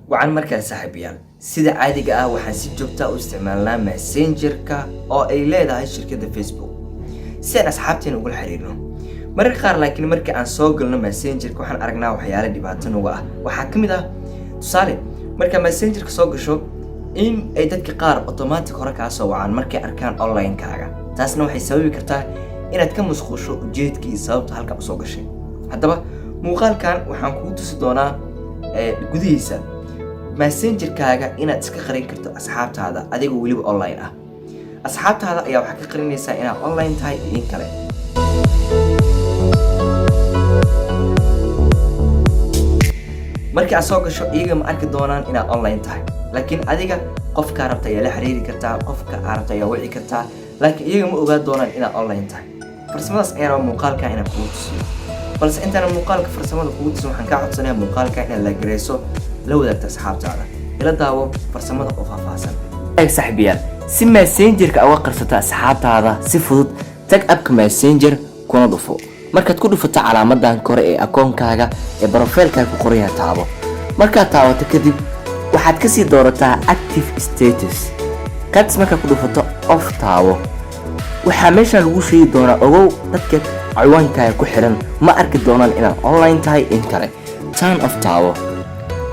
Wacan markaa saaxiibayaal, sida caadiga ah waxaan si joogta u isticmaalnaa Messengerka oo ay leedahay shirkadda Facebook si aan asxaabteena ugula xiriirno mararka qaar. Laakiin marka aan soo galno Messengerka, waxaan aragnaa waxyaale dhibaato nagu ah. Waxaa ka mid ah, tusaale, markaa Messengerka soo gasho in ay dadka qaar automatic hore kaa soo wacaan markay arkaan online-kaaga. Taasna waxay sababi kartaa inaad ka mashquusho ujeedkii sababta halka usoo gashay. Haddaba muuqaalkan waxaan kugu tusi doonaa gudihiisa Messengerkaaga inaad iska qarin karto asxaabtaada adigoo weliba online ah. Asxaabtaada ayaa waxaa ka qarinaysaa inaad online tahay iyo in kale. Markii aad soo gasho, iyaga ma arki doonaan inaad online tahay, laakiin adiga qofkaa rabta ayaa la xiriiri kartaa, qofka aa rabta ayaa wici kartaa, laakiin iyaga ma ogaan doonaan inaad online tahay. Farsamadaas ayaa raba muuqaalka inaan kugu tusiyo. Balse intaana muuqaalka farsamada kugu tusin, waxaan kaa codsanayaa muuqaalka inaad la gareyso, la wadaagto asxaabtaada. Ila daawo farsamada oo faahfaahsan. Saaxiibayaal, si Messengerka uga qarsato asxaabtaada si fudud, tag appka Messenger kuna dhufo. Markaad ku dhufato calaamadan kore ee akoonkaaga ee profilekaaga ku qoran yahay, taabo. Markaad taabato kadib, waxaad kasii doorataa active status. Qaybtaas markaad ku dhufato, off taabo. Waxaa meeshaan lagu sheegi doonaa: ogow, dadka ciwaankaaga ku xiran ma arki doonaan inaad online tahay in kale. Turn off taabo.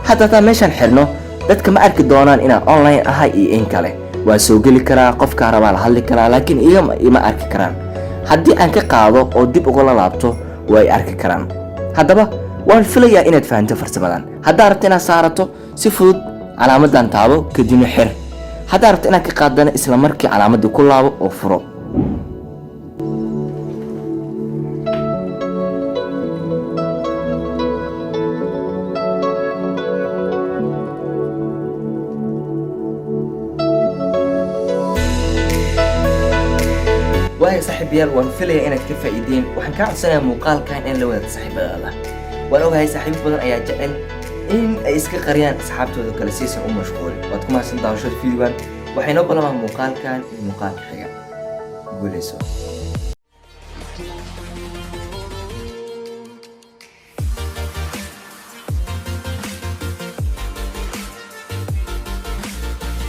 Hadda haddaan meeshaan xirno, dadka ma arki doonaan inaan online ahay iyo in kale. Waa soo geli karaa, qofkaa rabaa la hadli karaa, laakiin igama ima arki karaan. Haddii aan ka qaado oo dib ugula laabto, waa ay arki karaan. Haddaba waan filayaa inaad fahanto farsamadan. Haddaad rabto inaad saarato, si fudud calaamadan taabo, kadibna xir. Haddaad rabto inaad ka qaadana, isla markii calaamadii ku laabo oo furo. Waaya saaxiibayaal, waan filayaa inaad ka faa'iideen. Waxaan kaa codsanayaa muuqaalkan in la wadaagto saaxiibadaada. Waan ogahay saaxiibo badan ayaa jecel in ay iska qariyaan asxaabtooda kale si aysan u mashquulin. Waad ku mahadsan daawashada videogan. Waxay noo balamaa muuqaalkan iyo muuqaalka xiga. Guuleyso.